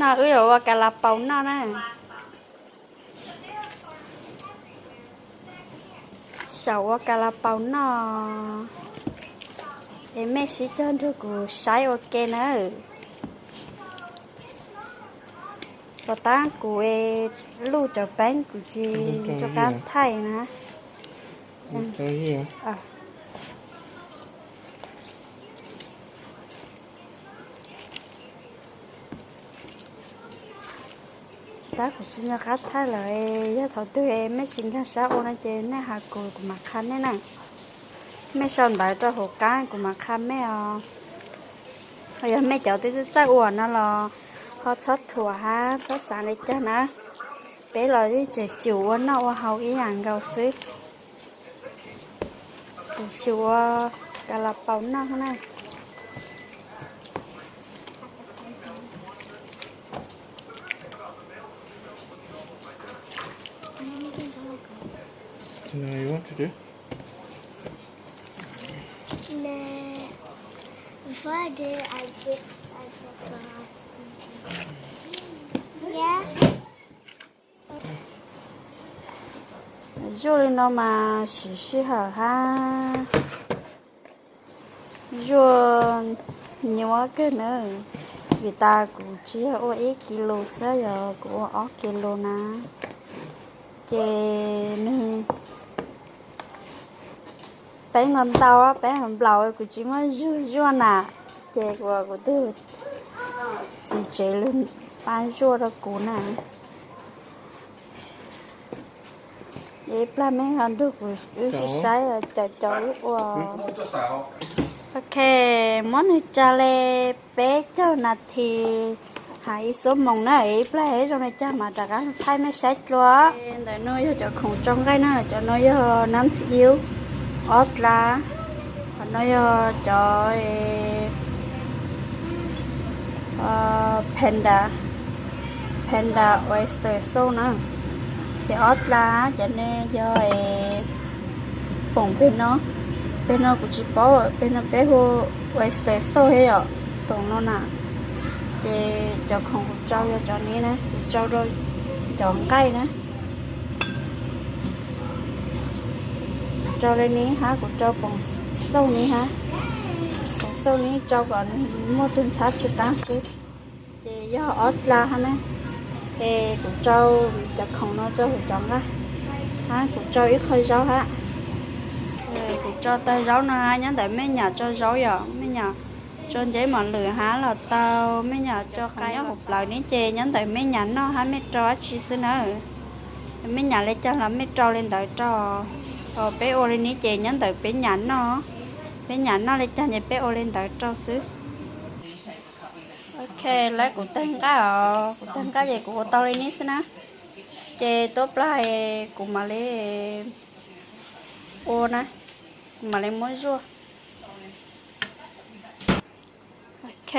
Wb yuav ua kas las paus noj na. Xyaum ua kas las paus noj, es mej sib cog nrog kuv saib ua ke nawb. Puas tab kuv luj cov peeb kuv tsis rov qab thaij na. Tab kuv tsis nco qab thaij lawm, yog thaum twg mej tsis nkag sab ua no ces nej has kuv, kuv mam qha nej na. Mej sau ntawv rau hauv qab kuv mam qha mej os. Yog mej cov twb txawj txawj ua no los ho txhob thuam hab txhob xav li cas na. Peb los yeej tseem xyum ua noj ua haus ib yam nkaus xwb. Tseem xyum ua kas las paus noj na. Zuaj li no mas siv sij hawm hab zuaj nyuaj kawg na, vim tas kuv tsis yog ua ib kis lus xwb, yog kuv ua ob kis lus na, ces nws peeb no ntau, peeb nplaum kuv tsis muaj zug zuaj na, ces kuv, kuv tus txiv tsev lug pab zuaj rau kuv na. Ib plag mej ho nrug kuv wb sib saib cov, cov wb ua. Ok, muab nws tsa le peb caug nas this hab ib xuab moos na, ib plag zoo le caag mas rov qab thaij mej saib dlua. Ntawm no yog cov khoom tsau nqaij na, cov no yog nab txiv iub, ob dlav, qhov no yog cov panda, panda oyster sauce na, ces ob dlav cov ne yog poom peg no, peg no kuv tsis paub, peg no peb hu oyster sauce thiab yom, poom no na. Ces cov khoom kuv tsau yog cov ni na, kuv tsau rau cov nqaij na. Kuv tsau le ni hab, kuv tsau poom xauj ni hab. Poom xauj ni tsau kom nws muaj tug ntxhab tsw qaab xwb. Ces yog ob dlav hab na, es kuv tsau cov khoom no rau huv cov nqaij, hab kuv tsau ib qho zaub hab. Kuv tsau tau zaub no hab, nyob ntawm mej nyam tsau zaub yom, mej nyam tsau nceb mos lwm hab los tau, mej nyam tsau qais nyob hauv plawv ni ces nyob ntawm mej nyam noj hab mej rau dab tsi xwb na. Mej nyam le caag los mej rau le ntawd rau. Peb ua le ni ces nyob ntawm peb nyam noj, peb nyam noj le caag ces peb ua le ntawd rau xwb. Ok, lawv kuv tawg nqaij os, kuv tawg nqaij ces kuv ua tau le ni xwb na. Ces tuab plag kuv mam le ua na, kuv mam le muab zuaj. Ok,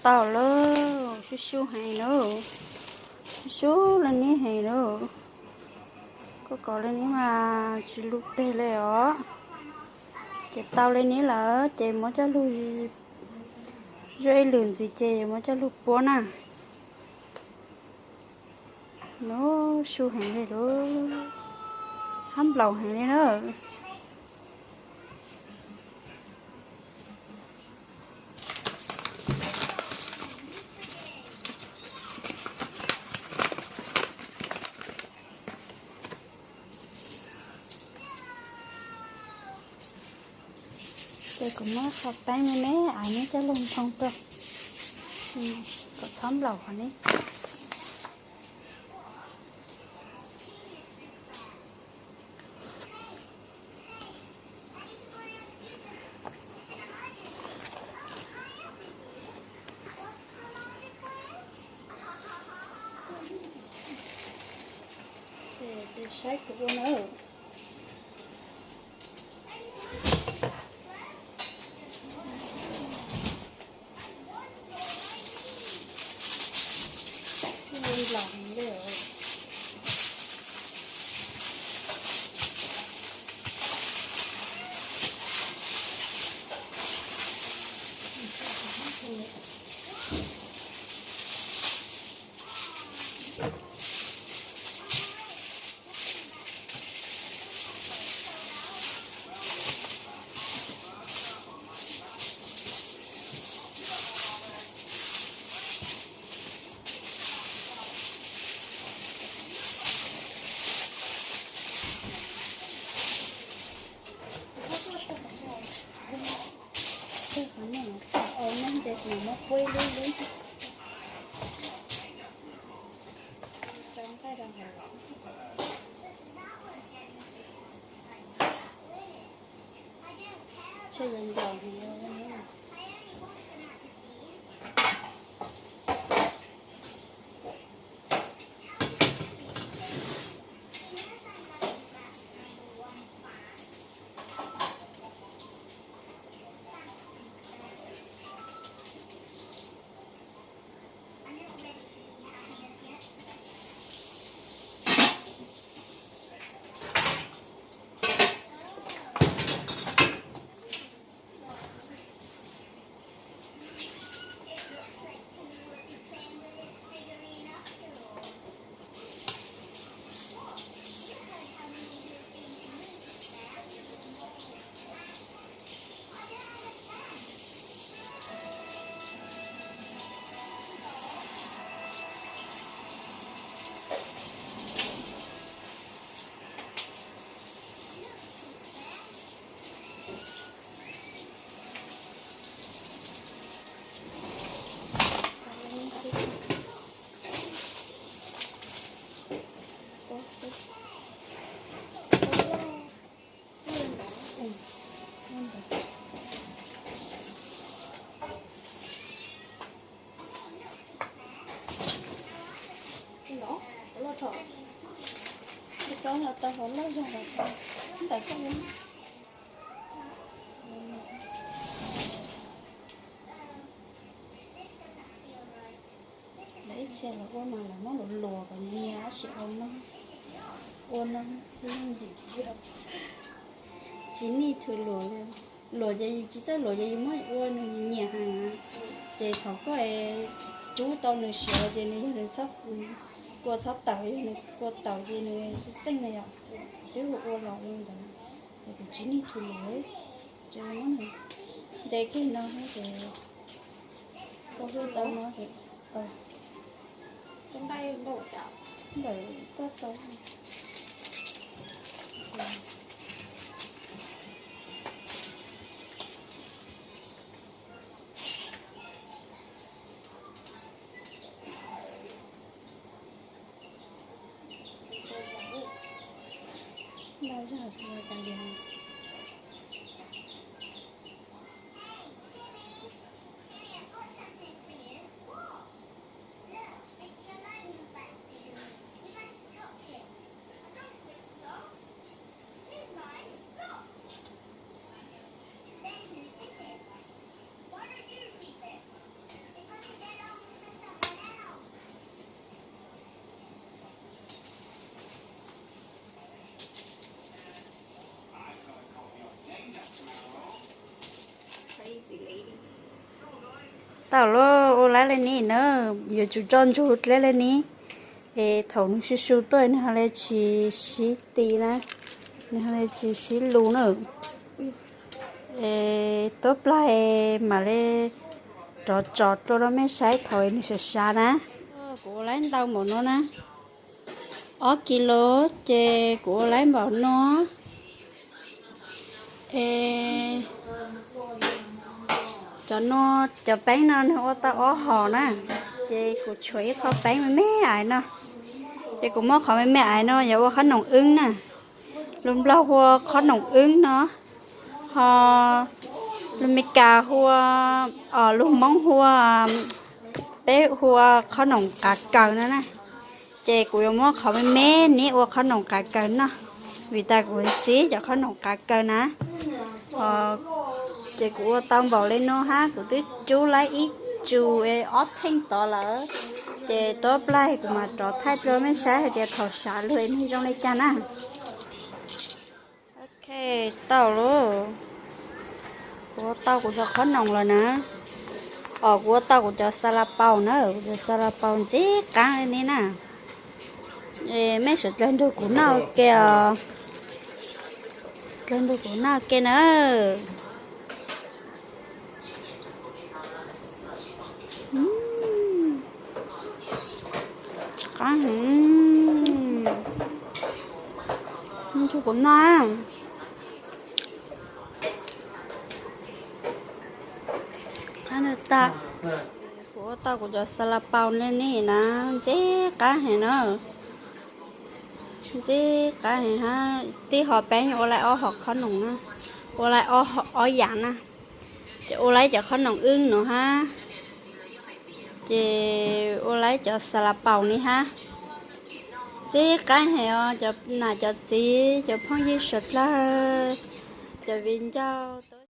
tau lawm, sub sub heev lawm, sub sub le ni heev lawm. Koj kov le ni mas tsis lug teg le os. Ces tau le ni lawm ces muab coj lug zuaj ib lwm ntxiv ces muab coj lug puab na. Nub, sub heev le lawm, hab nplaum heev le na. Ces kuv muab qhov peeb me me ais neb coj lug nphoo rau, kom txhob nplaum qhov neb. Saib kuv ua na. Nws muab puab ib lub ib lub rau nqaij rau hauv. Tshe yuav nplaum heev. Lawv ib txhia los ua mas lawv muab luas luas kom nyias tab sis ua no, ua no, tsis nij thw luas li. Luas ces yus tsis txawj luas ces yus muab ua nws nyiam heev na. Ces thaum koj rub tau nws siav ces nws yog nws txhob kua txhob tawm, yog nws kua tawm ces nws txeej txeej na yom. Twb hu ua los li ntawd, ces kuv tsis nij thw luas, ces muab nws nte kiag no ces ua hwj tau no ces ntawm tuaj tau. Ntau zog tas li. Tau los ua laib li ni na, yuav tsum tso ntsug dleb li ni. Es thaum nws su su tuaj nws ho li tsis sib ti na, nws ho li tsis sib lus na. Es tuab plag mam li rov tso dlua rau mej saib thaum nws sab sab na. Kuv ua laib ntau npaum no na, ob kis lus ces kuv ua laib npaum no. Es cov no, cov peeb no nws ua tau ob hom na, ces kuv tshuav ib qho peeb me me ais no, ces kuv muab qhov me me ais no yuav ua qhob noom wb na. Lus Nplog hu ua qhob noom wb no, ho lus Meskas hu ua, os, lus Hmoob hu ua, peb hu ua qhob noom qav kaws no na. Ces kuv yuav muab qhov me me niab ua qhob noom qav kaws noj, vim tas kuv xib cov qhob noom qav kaws na. Ces kuv ua tau npaum li no hab, kuv twb cub laib ib tsu ob txheej tod lawm. Ces tuab plag kuv mam rov thaij rau mej saib hais tias thaum sab lug nws zoo li cas na. Ok, tau lauj. Kuv ua tau kuv cov qhob noom lawm na. Os, kuv ua tau kuv cov xa la paus na, kuv cov xa la paus ntxim qab li ni na. Mej sawv dlawg nrog kuv noj ua ke os. Dlawg nrog kuv noj ua ke na. Qab heev. Nrog kuv noj. Qab ntawd tas. Kuv ua tau kuv cov xas las paus ne ne na, ntxim qab heev na. Ntxim qab heev hab. Tib hom peb ua lawm ob hom qhob noom na, ua lawm ob yam na. Ces ua lawm cov qhob noom wb no hab, ces ua lawm cov xas las paus ne hab. Ntxim qab heev os cov nam cov txiv, cov phooj ywg suav dlawg, cov viv ncaus.